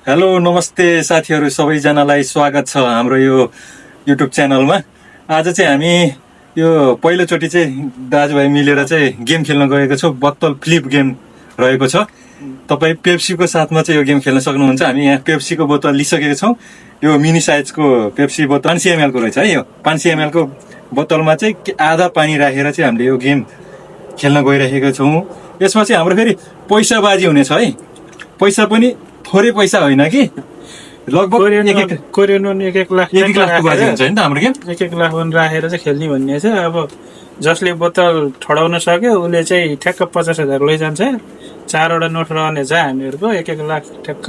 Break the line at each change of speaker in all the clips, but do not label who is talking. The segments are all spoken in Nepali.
हेलो नमस्ते साथीहरू सबैजनालाई स्वागत छ हाम्रो यो युट्युब च्यानलमा। आज चाहिँ हामी यो पहिलोचोटि चाहिँ दाजुभाइ मिलेर चाहिँ गेम खेल्न गएको छौँ। बत्तल फ्लिप गेम रहेको छ। तपाईँ पेप्सीको साथमा चाहिँ यो गेम खेल्न सक्नुहुन्छ। हामी यहाँ पेप्सीको बोतल लिइसकेको छौँ। यो मिनी साइजको पेप्सी बोतल 500 ml को रहेछ है। यो 500 ml को बोतलमा चाहिँ आधा पानी राखेर चाहिँ हामीले यो गेम खेल्न गइरहेको छौँ। यसमा चाहिँ हाम्रो फेरि पैसाबाजी हुनेछ है। पैसा पनि थोरै पैसा होइन कि, लगभग
कोरियन एक लाख
लाखको बाजी हुन्छ नि त हाम्रो गेम।
1 लाख राखेर चाहिँ खेल्ने भन्ने छ। अब जसले बोतल ठडाउन सक्यो उसले चाहिँ ठ्याक्क 50,000 लैजान्छ। 4वटा नोट रहने छ हामीहरूको। 1 लाख ठ्याक्क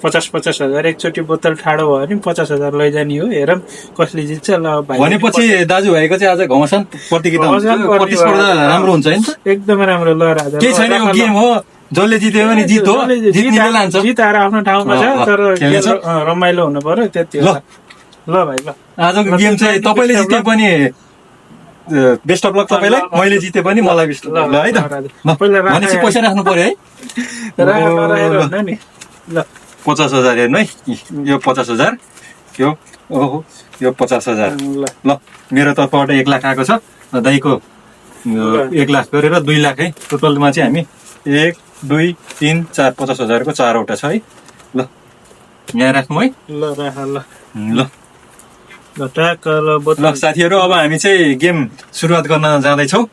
50,000 एकचोटि बोतल ठाडो भयो भने 50,000 लैजाने हो। हेरौँ कसले जित्छ। ल भाइ
भनेपछि दाजुभाइको चाहिँ आज घमासान प्रतियोगिता हुन्छ, प्रतिस्पर्धा राम्रो हुन्छ नि त।
एकदमै राम्रो। ल राजा
केही छैन, यो गेम हो। जसले जित्यो भने जित हो, जित्नेले लान्छ।
जिताएर आफ्नो ठाउँमा छ, तर रमाइलो हुनु पर्यो त्यति हो। ल भाइ ल,
आजको गेम चाहिँ तपाईँले जिते पनि बेस्ट अफ लक तपाईँलाई, मैले जिते पनि मलाई बेस्ट अफ लक। ल है त, भनेपछि पैसा राख्नु पर्यो है।
ल
50,000 हेर्नु है। यो 50,000, यो ओहो यो 50,000। ल मेरो तर्फबाट 1 लाख आएको छ। दाइको 1 लाख गरेर 2 लाख है। टोटलमा चाहिँ हामी 1 2 3 4 50,000 को 4वटा छ है। ल यहाँ राख्नु है।
ल राख ल
ल
ल ट्याक ल बोतल।
ल साथीहरू, अब हामी चाहिँ गेम सुरुवात गर्न जाँदैछौँ।